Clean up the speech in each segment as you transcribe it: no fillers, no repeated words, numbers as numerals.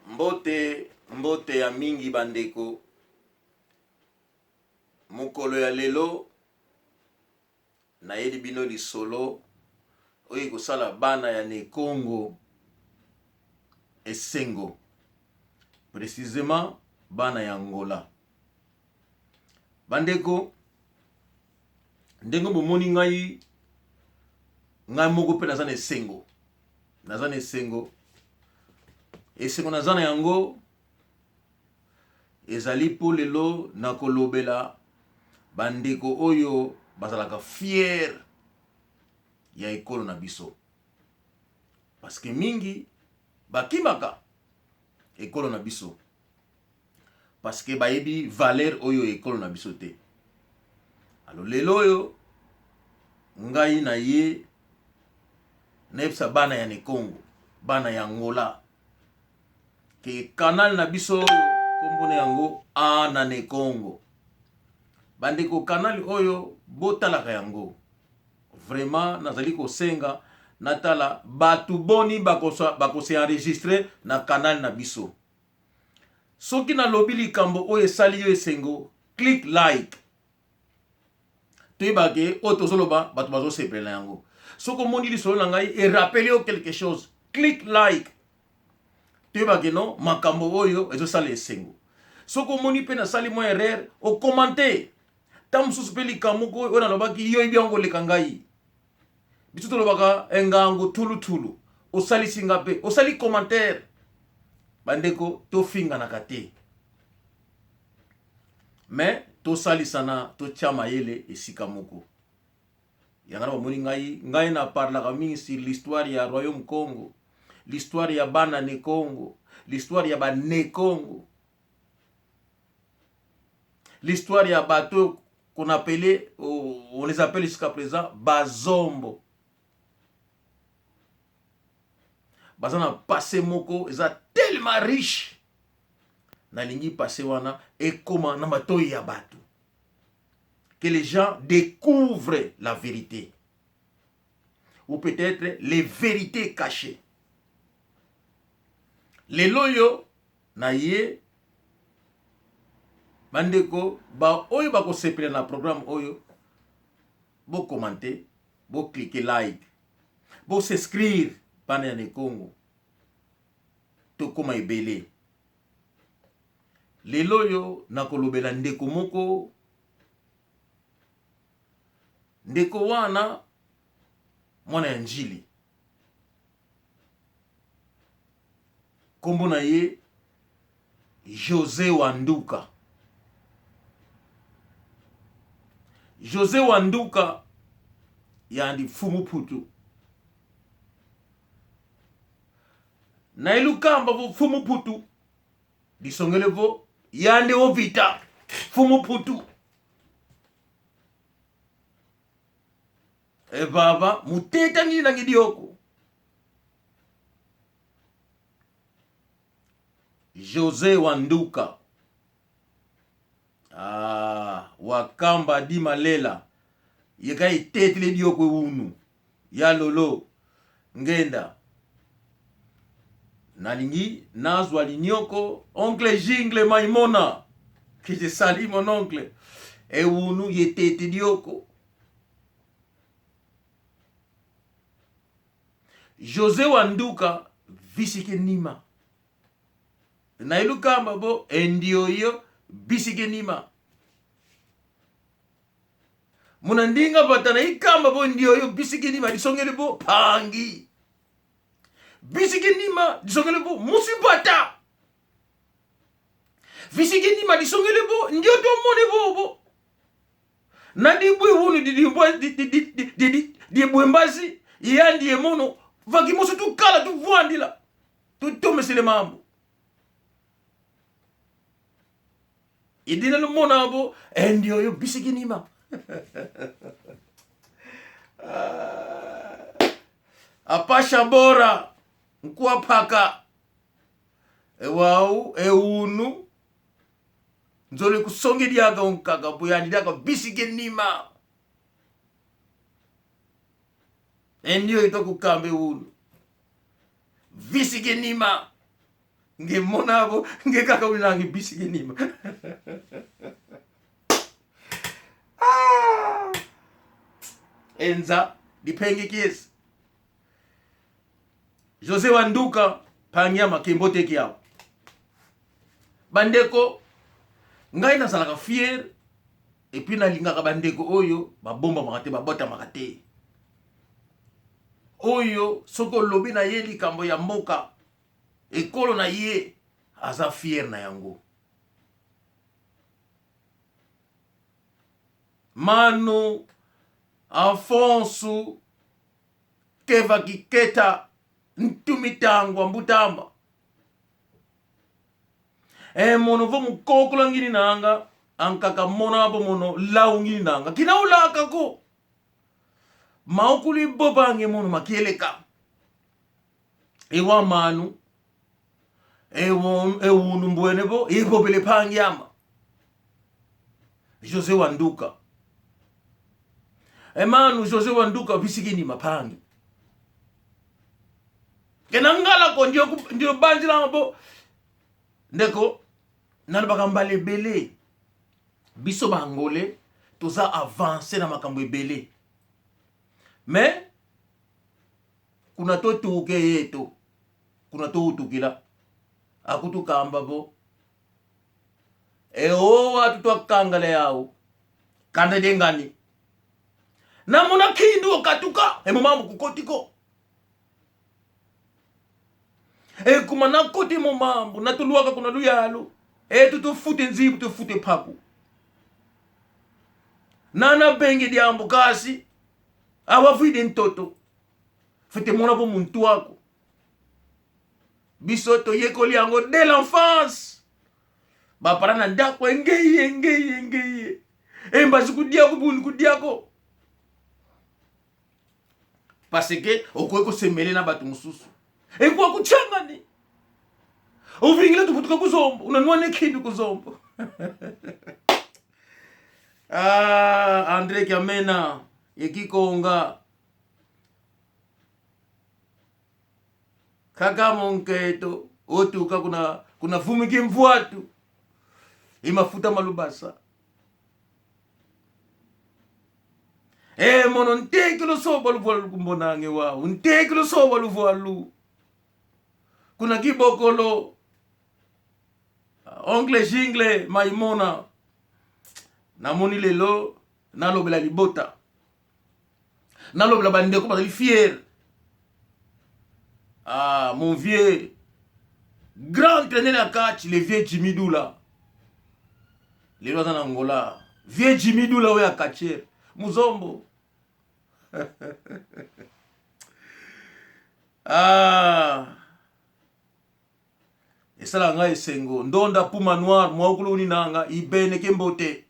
Mbote, mbote ya mingi bandeko. Mokolo ya lelo nayeli bino lisolo oyo ekosala bana ya Nekongo esengo, precisement bana ya Angola. Bandeko, ndenge bomoni ngai, ngai moko mpe naza na esengo, naza na esengo, esengo naza na yango ezali mpo lelo nakolobela bandeko oyo bazalaka fier ya ekolo na biso, parce que mingi bakimaka ekolo na biso parce que bayebi valeur oyo ekolo na biso te. Alors lelo oyo ngai na ye nayebisa bana ya Nekongo, bana ya Angola ke canal na biso oyo kombo na yango ana Nekongo. Bandeko, canal oyo botalaka yango vraiment, nazali kosenga natala bato boni bakose enregistrer na canal na biso. Soki nalobi likambo oyo esali yo esengo, click like. Toyebaka ke oyo tozoloba bato bazosepela na yango. Soki omoni lisolo na ngai erapele yo quelque chose, click like. Toyebaka ke no makambo oyo ezosala esengo. Soki omoni mpe nasali mwa erreur, okomante. Ntango mosusu mpe likambo moko oyo nalobaki yo oyebi yango koleka ngai. Biso tolobaka engango tulutulu, osalisi nga mpe osali commentaire. Bandeko, tofinganaka te, me tosalisana, totya mayele esika moko. Yango na bamoni ngai, ngai na parlaka mingi sur l'histoire ya Royaume Congo, l'histoire ya bana ne Congo, l'histoire ya ba ne Congo, l'histoire ya bato qu'on appelait, on les appelle jusqu'à présent bazombo. Baza na passé moko eza tellement riche, nalingi passé wana ekoma na matoyi ya bato, que les gens découvrent la vérité ou peut-être les vérités cachées. Lelo yo na ye bandeko ba oyo bakosepela na programme oyo, bokomante, boklike like, bos'inscrire. Bana ya Nekongo, tokóma ebele. Lelo oyo nakolobela ndeko moko, ndeko wana mwana ya Njili, kombo na ye Jose Wanduka. Jose Wanduka yandi mfumu Putu na ilukamba vo mfumu Putu disongele vo yandi ovita mfumu Putu evava muteta ngini na ngidioko. Jose Wanduka, ah, wakamba di malela yeka etetele dioko ewunu ya lolo ngenda nalingi nazwa linyoko oncle Jingle Maimona que je salue mon oncle ewunu yetete dioko. Jose Wanduka visike nima na ilukamba bo endioyo bisike nima muna ndinga bata na ikamba bo ndioyo bisike nima disongeli bo pangi bisike nima disongeli bo musibata visike nima disongeli bo ndio tomone bobo na dibwe wunu dibwembazi yandi emono vakimoso tukala tuvwandila tutomesele mambo idina lumona abo endi oyo bisikinima apasha bora nkuaphaka ewau eunu nzolo ekusonge diaka onkaka boyandi diaka bisike nima endio ito kukambe unu visike nima. Nge monabo nge kaka unangi bisiki nima. Ah! Enza dipengi kiesi. Jose Wanduka pangiama kembote kiao. Bandeko ngai nazalaka fier et puis nalingaka bandeko oyo babombamaka te babotamaka te. Oyo soki olobi na ye likambo ya mboka ekolo na ye aza fier na yango. Manu Afonso Keva Kiketa Ntumitangwa Mbutamba e mono vo mukokola ngini nanga ankaka mona bo mono lau ngini nanga kina ulaka ko maokuli bobange mono makieleka ewa manu ewunu mbwene bo ibobele pangiama Jose Wanduka emanu Jose Wanduka bisikini mapangi kena ngala ko ndio ndio banjila bo ndeko nalobaka mbala ebele biso ba angolais toza avance na makambo ebele mais kuna totuke yetu kuna toutukila akutukamba bo eowa tutwakangala yawo kanda dengani namona kindu okatuka emomambo kukotiko ekuma nakoti momambo natuluaka kuna luyalu etu tufute nzibu tufute phaku nana benge diambo kasi awavuide ntoto fete mona po muntu wako biso toyekoli yango dès l'enfance bapara na ndako engei engei engei embazi kudiako buni kudiako parce que okoki kosemele na bato mosusu ekuwa kutyangani uvingile tuputuka kuzombo unanwane kindu kuzombo ah, andre kiamena ekikonga kaka monketo otuka kuna kuna vumiki mvwatu imafuta malubasa e mono nteki lusoba luvua lukumbonange wau nteki lusoba luvua lu kuna kibokolo oncle jingle maimona namoni lelo nalobela libota nalobela bandeko bazali fier ah mon vieux grand entraîneur ya catch le vieux Jimmy Dula lelo aza na Angola vieux Jimmy Dula oyo ya catcher muzombo ah esalaka ngai esengo ndonda puma noir mwakuluni nanga ibeneke mbote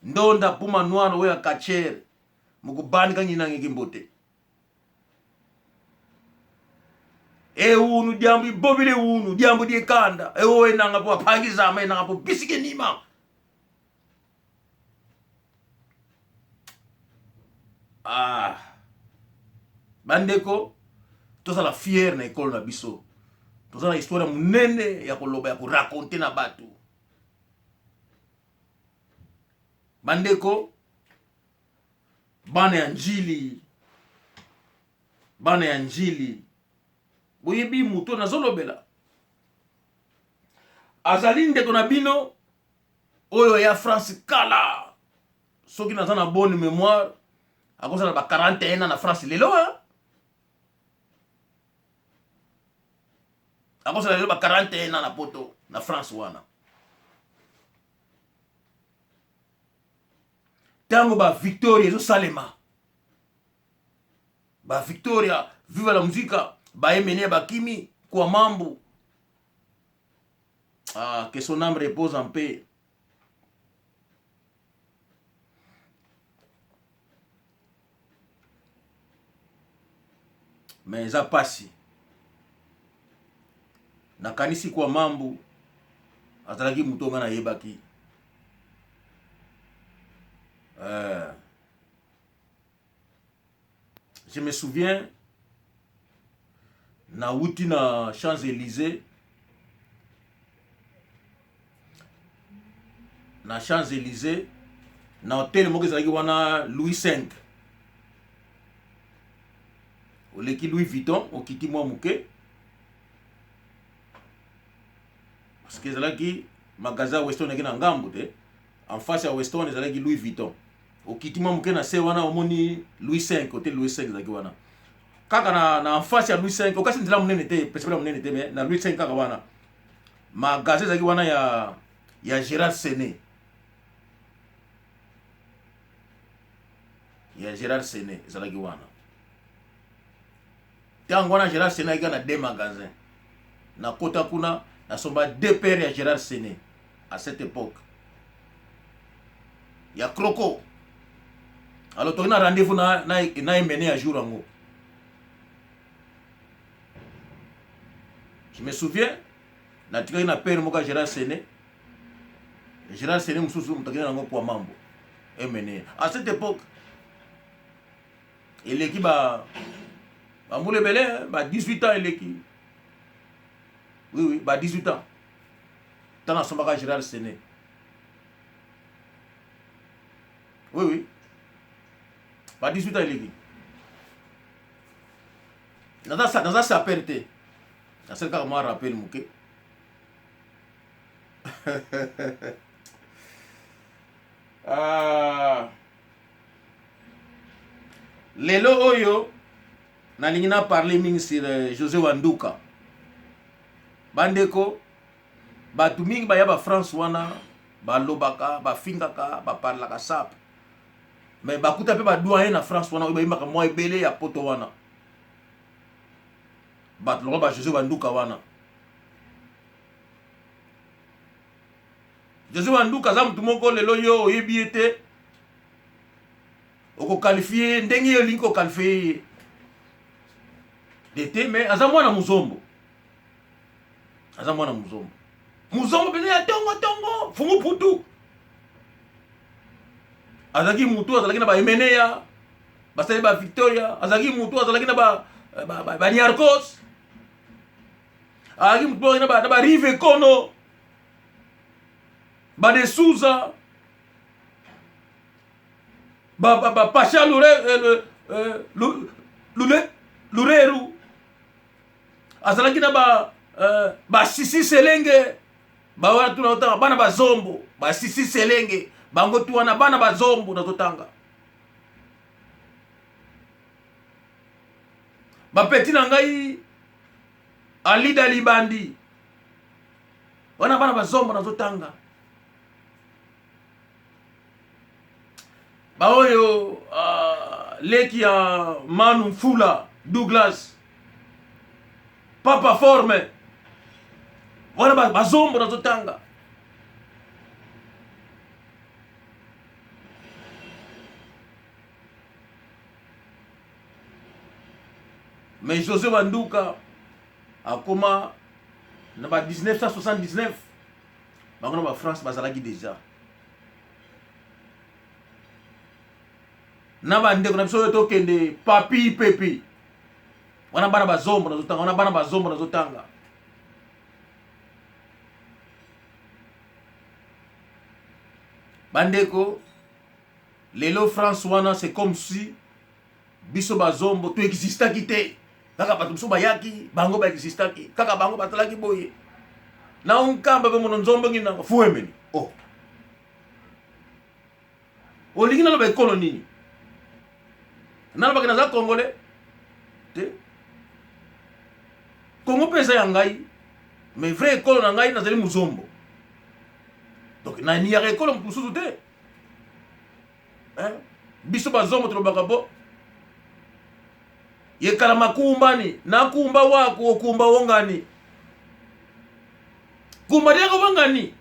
Ndonda puma noir oyo ya catcher mukubani kangi nange kimbote ewunu diambu ibobile ewunu diambu diekanda ewo enanga po apangizama enanga po bisike nima ah bandeko tozala fiere na ekolo na biso toza na histoire ya monene ya koloba ya koraconte na bato Bandeko, bana ya Njili, bana ya Njili, boyebi moto nazolobela azali ndeko na bino oyo ya France kala, soki naza na bonne mémoire akozala ba 41 ans na France lelo hein? Akozala lelo ba 41 ans na poto na France wana. Ntango ba victoria ezosalema, ba victoria viva la musica baemene bakimi kwa mambu ah, que son âme repose en paix. Mais eza pasi nakanisi kwa mambu azalaki moto nga nayebaki je me souviens nawuti na Champs-Élysées. na Champs Elysées na hotel moko ezalaki wana Louis V. Oleki Louis Vuitton, okiti mwa moke parce que ezalaki magasin ya Weston ezalaki na ngambo te, en face ya Weston ezalaki Louis Vuitton. Okiti mwa moke na se wana omoni Louis V, hotel Louis V ezalaki wana kaka na en face ya Louis V, okasi nzela monene te, principal ya monene te, mais na Louis V kaka wana magasin ezalaki wana ya Gérard Sené, ya Gérard Sené ezalaki wana. Ntango wana Gérard Sené ayaki na deux magasins, nakota kuna nasomba deux paires ya Gérard Sené à cette époque ya croco. Alors toki na rendez-vous na emene ya jour yango, je me souviens natikaki na paire moko ya Gérard Sené. Gérard Sené mosusu moto akende nango kwa mambo emene à cette époque, eleki ba bambula ebele, ba 18 ans eleki. Oui, ba 18 ans ntango nasombaka Gérard Sené. Oui, ba 18 ans eleki. Naza sapeur te, nasali kaka mwa rappel moke. Ah. Lelo oyo nalingi na parler mingi sur José Wanduka. Bandeko, bato mingi baya ba France wana balobaka, bafingaka, baparlaka sape, mais bakuta mpe badoyen na France wana oyo bayembaka mwa ebele ya poto wana, bato lokola ba José Wanduka wana. José Wanduka aza motu moko lelo yo oyebi ye te, okoqualifier ye ndenge yo olingi koqualifier ye de te, mais aza mwana muzombo, aza mwana muzombo, muzombo mpenza ya tongo tongo fumu putu. Azalaki mutu azalaki na baemeneya basali ba Victoria, azalaki mutu azalaki na baniarcos, azalaki mutu azalaki na barive kono ba de Souza, ba Pacha Lureru, azalaki na basisi Selenge bawana tuna otanga bana bazombo, basisi Selenge bango tu wana bana bazombo nazotanga. Bapeti na ngai Alida Libandi wana bana bazombo nazotanga, baoyo leki ya Manu Mfula Douglas Papa Forme wana bazombo nazotanga. Mais José Wanduka akoma na ba 1979, bango na ba France bazalaki déjà na bandeko na biso oyo tokende papi pepi wana bana bazombo nazotanga, wana bana bazombo nazotanga. Bandeko, lelo France wana c'est comme si biso bazombo toexistaki te, kaka bato mosusu bayaki, bango baexistaki kaka, bango batalaki boye na onkamba mpe mono nzombo ngi nanga fuemeni. Oh, olingi naloba ekolo nini? Nalobaki naza congolais te, Kongo mpe eza ya ngai, mais vrai ekolo na ngai nazali muzombo, donc naniyaka ekolo mosusu te. Biso bazombo tolobaka bo yekala makumbani nakumba wako okumba wongani kumba diaka wangani,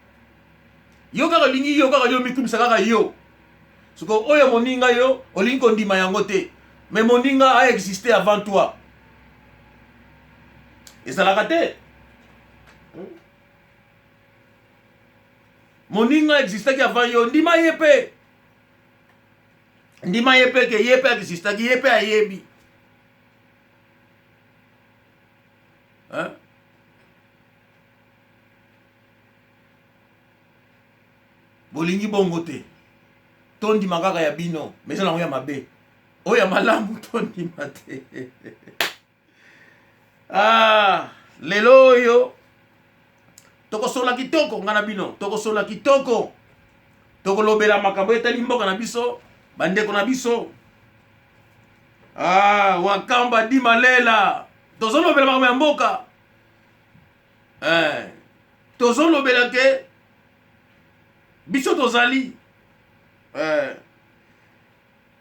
yo kaka olingi, yo kaka yo mikumisa kaka yo. Siko oyo moninga yo olingi kondima yango te, mais moninga a existé avant toi, ezalaka te. Moninga existaki avant yo, ndima ye mpe, ndima ye mpe ke ye mpe existaki, ye mpe ayebi, hein? Bolingi bongo te. Tondima kaka ya bino, mais eza nango ya mabe. Oyo ya malamu tondima te. Ah, lelo oyo tokosola kitoko nga na bino, tokosola kitoko. Tokolobela makambo etali mboka na biso, bandeko na biso. Ah, Wakamba Dima Lela. Tozolobela makambo ya mboka. Eh, tozolobela ke biso tozali eh.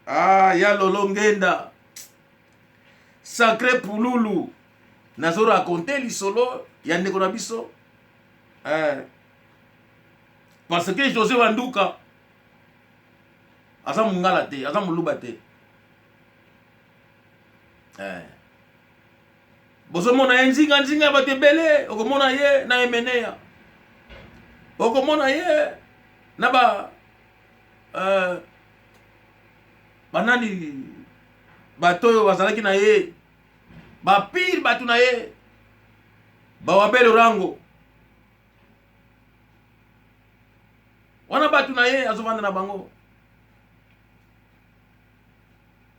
Ah, ya lolo ngenda sacré pululu nazo raconte lisolo ya ndeko na biso eh. Parce que José Wanduka aza mongala te, aza moluba te eh. Bozomona ye nzinga nzinga ya bato ebele, okomona ye na Emeneya, okomona ye na ba banani bato oyo bazalaki na ye bapire bato na ye bawabele rango wana bato na ye azovanda na bango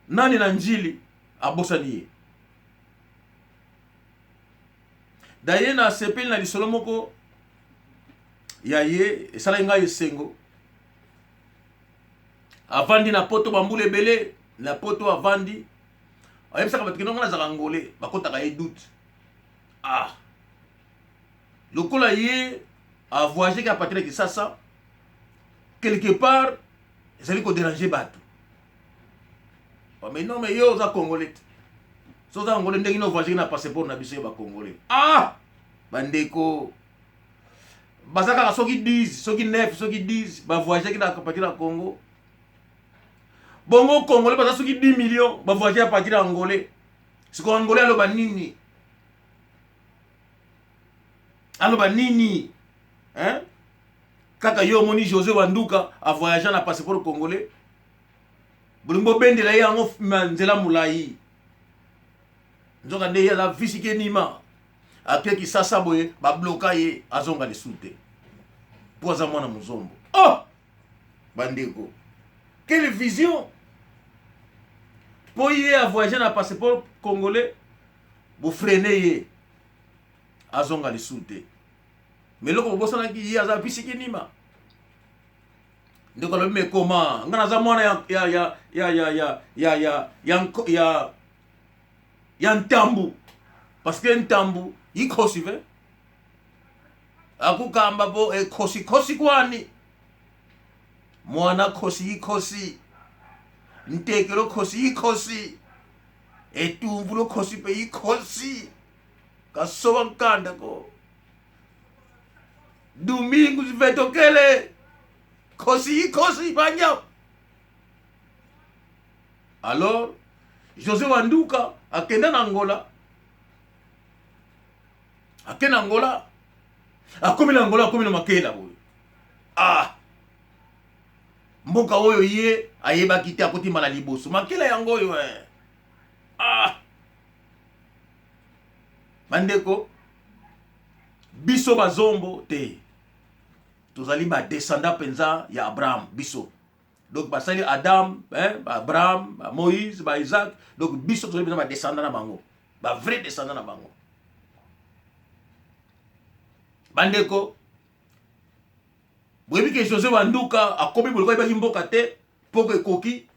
nani na njili abosani ye. Daye nasepeli na lisolo moko ya ye esalaki ngai esengo. Avandi na poto bambula ebele na poto avandi, ayebisaka bato kino ngai nazalaka ngole, bakotaka ye doute. Ah, lokola ye avoyageki a partir ya Kisasa quelque part ezali kodéranger bato. Mais non, mais yo oza congolais te, so oza congolais ndenge nini ovoyageki na passeport na biso ya bacongolais? Ah, bandeko baza kaka soki 10, soki 9, soki 10 bavoyageki na partir ya Congo. Bongo congolais baza soki 10 millions bavoyage ya partir ya angolais. Sikoyo angolais aloba nini? Aloba nini, hein? Kaka yo omoni José Wanduka avoyagea na passeport congolais, bolingi bobendela ye yango na nzela molai. Nzoka nde ye aza visike nima ake Kisasa boye, babloka ye azonga lisusu te mpo aza mwana mozombo. Oh bandeko, quelle vision! Mpo ye avoyage na passeport congolais, bofrene ye azonga lisusu te. Mais eloko bobosanaki, ye aza visiki nima. Ndeko alobi me koma nga naza mwana ya ya ya ya ya ya ya ya ya ya ya ntambu, parce que ntambu yikhosi ve akukamba po ekhosi khosi kwani mwana khosi yikhosi nteke lo khosi yikhosi etumbu lo khosi pe yikhosi kasoba nkanda ko domingo zivetokele khosi yikhosi banya. Alors José Wanduka akenda na Angola, akenda na Angola, akomi na Angola, akomi na Makela boye. Ah, mboka oyo ye ayebaki te, akoti mbala liboso Makela yango oyo eh. Ah, bandeko, biso bazombo te, tozali ba descendant mpenza ya Abraham biso. Donc basali Adam, hein, ba Abraham, ba Moïse, ba Isaac. Donc biso tozali mpenza ba descendant na bango, ba vrai descendant na bango. Bandeko, boyebi ke José Wanduka akomi boloko, ayebaki mboka te, poko ekoki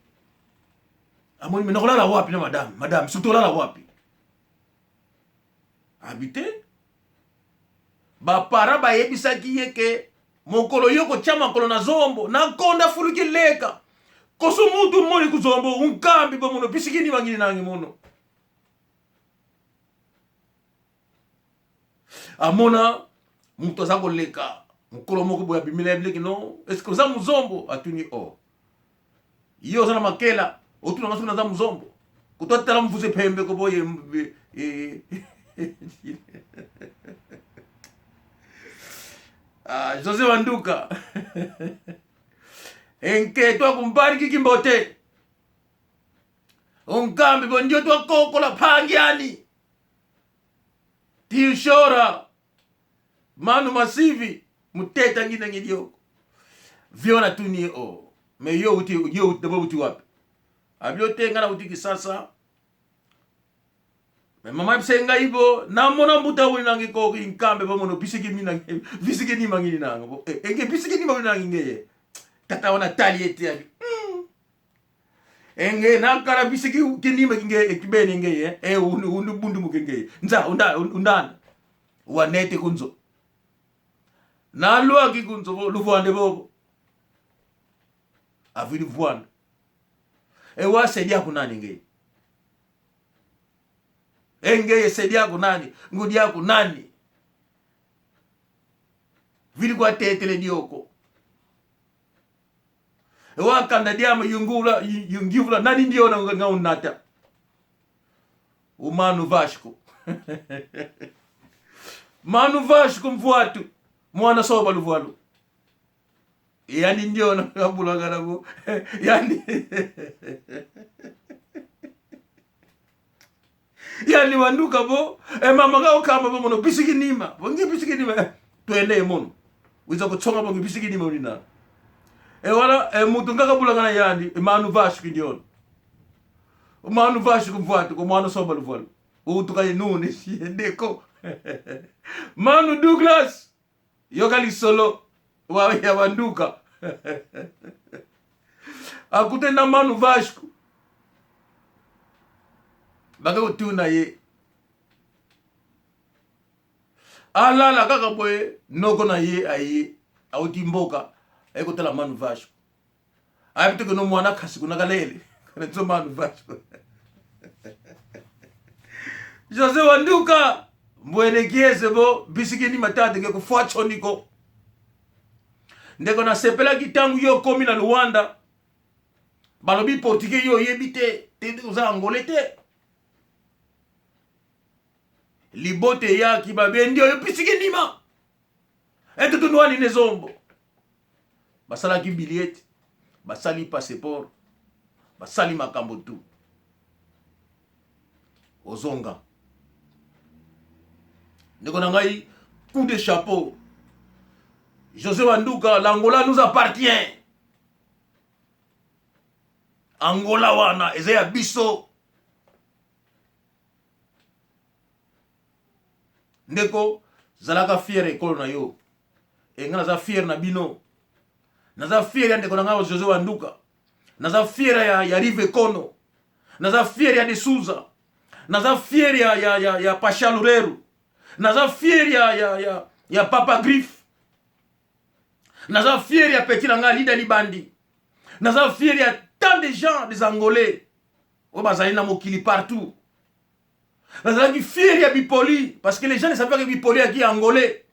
amoni me nakolala wapi na madame, madame surtout olala wapi? Abi te, baparent bayebisaki ye ke mokolo yo kotya makolo na zombo nakonda fuluki leka koso mutu moni kuzombo unkambi bomono pisikini bangini nangi mono amona moto aza koleka mokolo moko boye abimela ye bileki no eske oza mozombo? Atuni o oh. Ye oza na makela otuna nga soki naza mozombo kutu atala mvuse pembe koboye. Ah, José Wanduka enketo akumbali kikimbote onkambi bondio twakokola phangiani tishora manu masivi muteta ngine ngidioko. Vieux wana atuni ye o oh, mais yo outi yo d'abord outi wapi? Abi yo te ngai nauti Kisasa. Mais mama yebisa ngai bo namona mbuta wuli nangi ko inkambe bo mono bisiki mina bisiki ni mangini nanga bo eh, enge bisiki ni mangini nangi ngeye tata wana tali ete abi Enge nakala bisiki kinima kinge ekibene ngeye e unu unu bundu mukenge nza unda undana wanete kunzo nalwaki kunzo bo luvwande bobo avili vwanda ewa sedia kunani ngeye engeye sedia kunani ngudia kunani vili kwa tetele dioko wakanda diama yungula yungivula nani ndiona ngaunata umanu Vasco manu Vasco mvuatu mwana soba luvualu yani ndiona ngabulakana yani yani wanduka bo emama eh, kaokamba bo mono bisiki nima bonge bisiki nima eh, twende emono wiza kutsonga bonge bisiki nima ulina ewala eh, mutu ngakabulakana yani emanu Vasco ndiona manu Vasco mvuatu ko mwana soba luvualu utuka nuni ndeko manu Douglas yoka lisolo wa ya banduka akutani na manu Vasco bake kotuna ye alala kaka boye noko na ye aye auti mboka aye kotala manu Vasco ayebi te keno mwana kasi kuna kalele kana manu Vasco Jose Wanduka mbwene kiese bo bisikini matata nge kufwa choniko ndeko nasepelaki ntango yo okomi na Luanda balobi portugais yo oyebi te te oza angolais te libote eyaki babendi oyo pisiki ndima etutunwani nezombo basalaki billet basali passeport basali makambo tu ozonga ndeko na ngai coup de chapeau José Wanduka l'Angola nous appartient Angola wana eza ya biso ndeko zalaka fier ekolo na yo e ngai naza fier na bino naza fier ya ndeko na ngai José Wanduka naza fier ya, ya Rive Kono naza fier ya De Souza naza fier ya, ya, ya, ya Pasha Lureru naza fier ya, ya, ya, ya Papa Griffe naza fier ya petit na ngai Lida Libandi naza fier ya tant de gens des Angolais oyo bazali na mokili partout nazalaki fier ya Bipoli parce que les gens ne savaient pas que Bipoli aki Angolais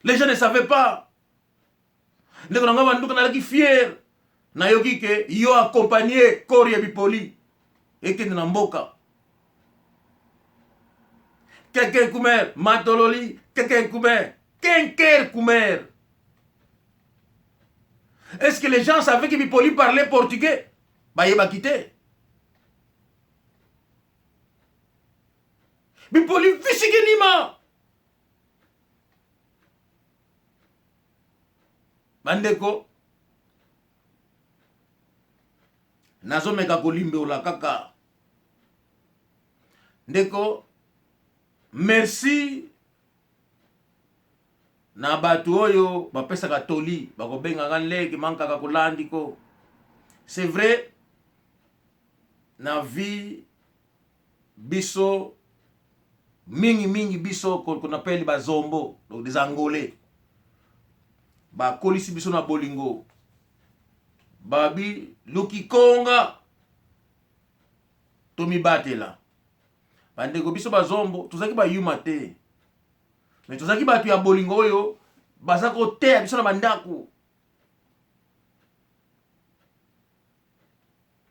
les gens ne savaient pas ndeko na ngai banduka nazalaki fier nayoki ke yo accompagne corps ya Bipoli ekende na mboka keke kumer matololi keke kumer kenker kumer est-ce que les gens savaient que Bipoli parlait portugais bayebaki te Bipoli fisikinima bandeko nazomeka kolimbola kaka ndeko merci na bato oyo bapesaka toli bakobengaka leki mankaka kolandi ko c'est vrai na vie biso mingi mingi biso qu'on appelle bazombo donc des angolais bakolisi biso na bolingo babi lukikonga tomibatela bandeko biso bazombo tozalaki bayuma te me tozalaki bato ya bolingo oyo baza koteya biso na bandako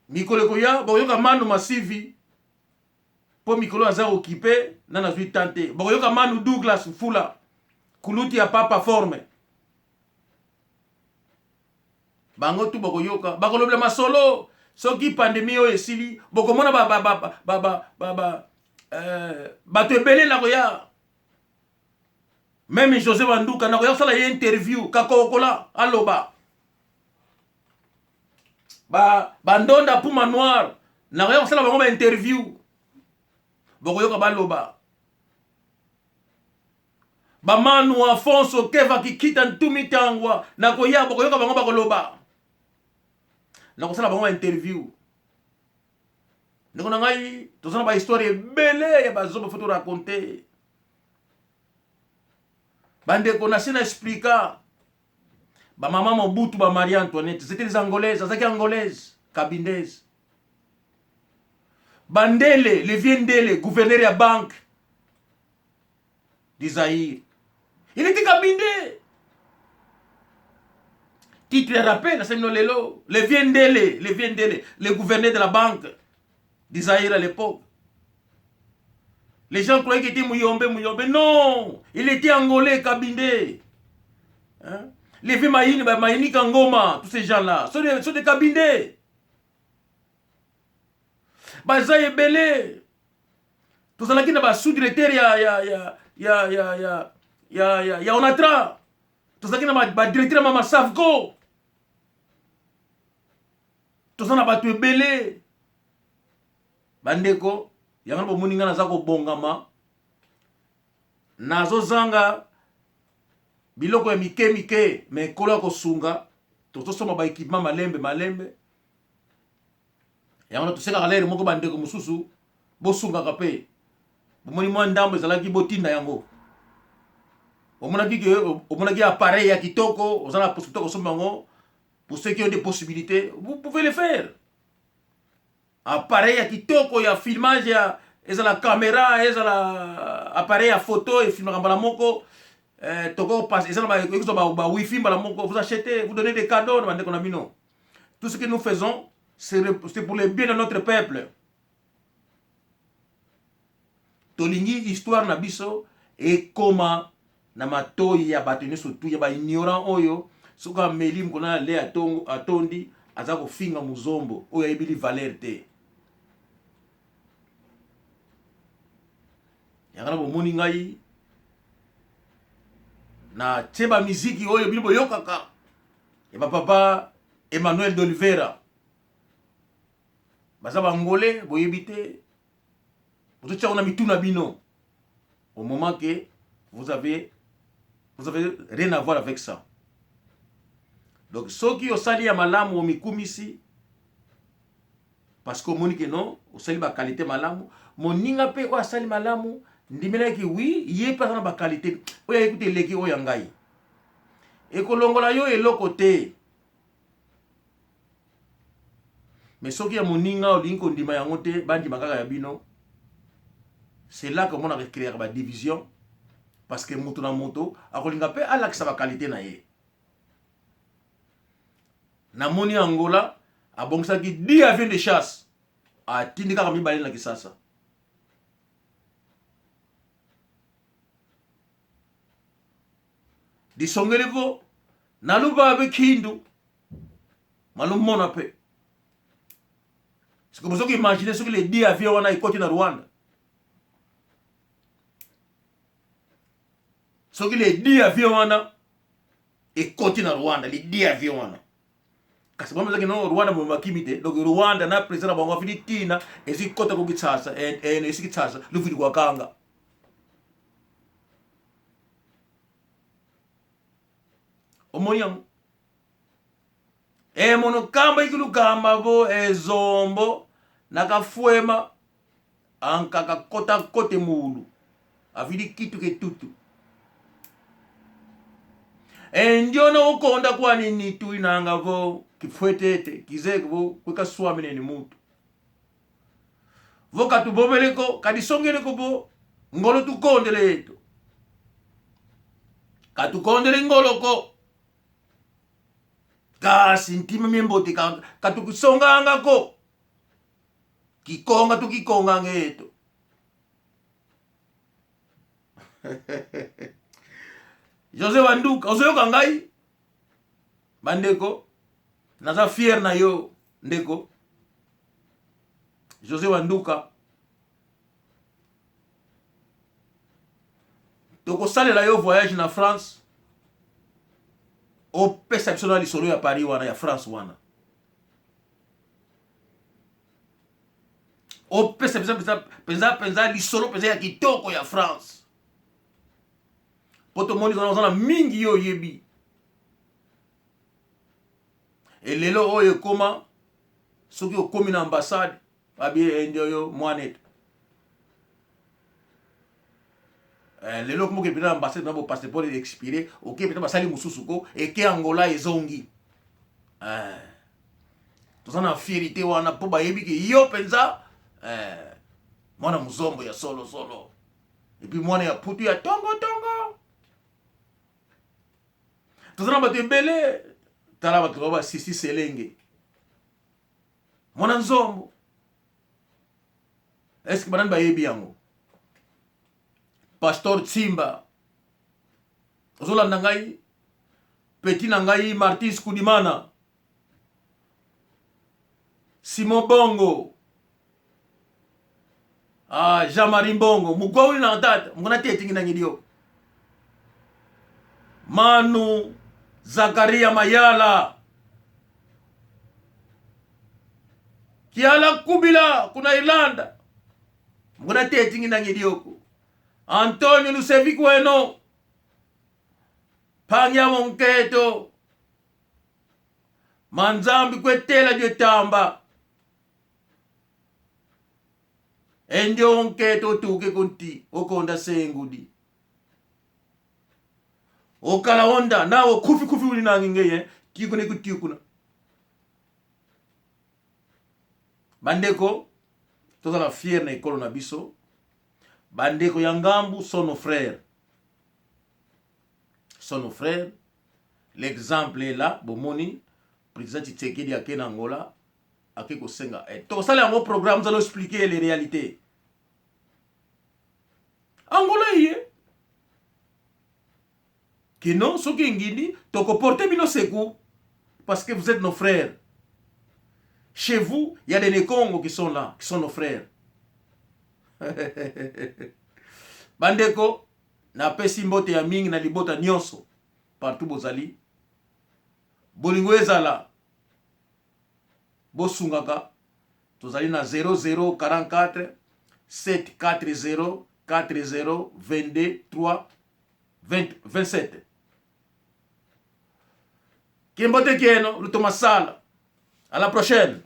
mikolo ekoya bokoyoka manu masivi mpo mikolo aza okipe na nazwi temps te bokoyoka manu Douglas Fula kuluti ya papa forme bango tu bokoyoka bakolobela masolo soki pandemi oyo esili bokomona ba, ba, ba, ba, ba, ba, ba, euh, bato ebele na koya. Meme José Banduka nakoya kosala ye interview kakokola aloba. Ba bandonda Puma Noir nakoya kosala bango ba interview. Bokoyoka baloba. Bamanu Afonso Keva Kikita Ntumi Tangwa nakoya bokoyoka bango bakoloba. Nakosala bango ba interview. Ndeko na ngai toza na ba histoire ebele ya bazoba faut to raconter. Bandeko na se na explica ba mama Mobutu ba Marie Antoinette c'était des angolaises, azaki angolaise, kabindaise. Bandele, le vieux Ndele, gouverneur ya banque du Zaïre. Il était kabinde. Titre ya rappel, na no lelo, le vieux Ndele, le vieux Ndele, le gouverneur de la banque du Zaïre à l'époque. Les gens croyaient qu'il était Muyombe, Muyombe. Non, il était angolais, Kabinde. Hein? Les vieux Maïni, Maïni Kangoma, tous ces gens-là, sont des, sont des Kabinde. Baza ebele. Tozalaki na ba sous-directeur ya ya ya ya ya ya ya ya ya Onatra. Tozalaki na ba directeur ya Mama Savko. Toza na bato ebele. Bandeko, yango bomoni nga naza kobongama. Nazozanga biloko ya mike mike, mais nkolo akosunga. Tozosomba ba équipement malembe malembe. Yango tosekaka lere moko bandeko mosusu bosungaka mpe bomoni mwa ndambo ezalaki botinda yango omonaki ke omonaki appareil ya kitoko oza na possibilité kosomba yango. Pour ceux qui ont des possibilités, vous pouvez le faire. Appareil ya kitoko ya filmage, ya ezala caméra, ezala appareil ya photo efilmaka mbala moko, eh, toko ezala ekozwa ba wifi mbala moko. Vous achetez, vous donnez des cadeaux na bandeko na bino. Tout ce que nous faisons, c'est pour le bien de notre peuple. Tolingi histoire na biso ekoma na matoi ya bato nyonso tu ya baignorant oyo soki ameli mokolo na ale atondi aza kofinga muzombo oyo ayebili valeur te. Yango na bomoni ngai na tie ba miziki oyo bino boyokaka ya bapapa Emmanuel d'Oliveira, baza bangole boyebi te, bozotia yango na mitu na bino au moment que vous avez rien à voir avec ça. Donc soki osali ya malamu, omikumisi parce que omoni ke non, osali baqualité malamu. Moninga mpe oyo asali malamu, ndimelaki wi ye mpe aza na baqualité oyo aye kuta eleki oyo ya ngai, ekolongola yo eloko te. Mais soki ya moninga olingi kondima yango te, bandima kaka ya bino, c'est là que omonaka ecréaka badivision, parce que moto na moto akolinga mpe alakisa baqualité na ye. Namoni Angola abongisaki 10 avions de chasse, atindi kaka mibale na Kisasa. Lisongeli vo naluba Kindu malumona mpe sikoyo bozoki imagine soki les 10 avions wana ekoti na Rwanda, soki les 10 avions wana ekoti na Rwanda, les 10 avions wana, kasi bango bazaki no Rwanda momakimi te. Donc Rwanda na président na bango afini ntina ezwi kota ko Kinshasa, esi Kinshasa luvili kwakanga. Omoni yango emono kamba ikilukamba bo ezombo nakafwema ankaka kota kote mulu avili kitu ketutu endiona ukonda kwani nitu inanga vo kifwetete kizeke vo kwekaswamine ni mutu vo katubobeleko kadisongeleko bo ngolo tukondele yetu katukondele ngoloko kasi ntima miembote katukisongangako kikonga tukikonganga yetu. José Banduka, ozoyoka ngai bandeko, naza fier na yo ndeko José Banduka. Tokosalela yo voyage na France, opesa biso na lisolo ya Paris wana, ya France wana. Opesa biso mpenza mpenza lisolo mpenza ya kitoko ya France. Po tomoni oza na mingi yo oyebi. Elelo oyo ekoma soki okomi na ambassade babi endi oyo mwana etu eh, lelo okomi okende na ambassade na bo passeport expiré, oke mpenza basali mosusu ko eke Angola ezongi. Eh, toza na fierité wana mpo bayebi ke yo mpenza eh, mwana muzombo ya solo solo, et puis mwana ya putu ya tongo tongo. Toza na bato ebele, tala bato ba basisi selenge mwana nzombo, eske banani bayebi yango? Pastor Tsimba, ozolanda ngai, petit na ngai Martins Kudimana, Simon Bongo, ah, Jean-Marie Mbongo, mugwauli na tata, mukuna tetingi na ngidio. Manu Zakaria Mayala, Kiala Kubila kuna Irlanda, mukuna tetingi na ngidio. Antonio Lusevi Kweno, Panya Monketo, Manzambi kwetela dietamba. Endio onketo otuke kunti okonda sengudi. Okala onda nawo kufi kufi uli nangi ngeye tikuna ikutikuna. Bandeko tozala fier na ekolo na biso. Bandeko ya ngambu sont nos frères. Sont nos frères. L'exemple est là, bomoni président Tshisekedi ake na Angola ake kosenga. Eh, tosala yango programme, nous allons expliquer les réalités. Angola ye kino soki ngindi tokoporte bino secours parce que vous êtes nos frères. Chez vous, il y a des Nekongo qui sont là, qui sont nos frères. Bandeko, napesi mbote ya mingi na libota nyonso partout bozali. Bolingo ezala, bosungaka. Tozali na 0044 740 40 22 3 20, 27. Kimbote kieno lutomasala. À la prochaine.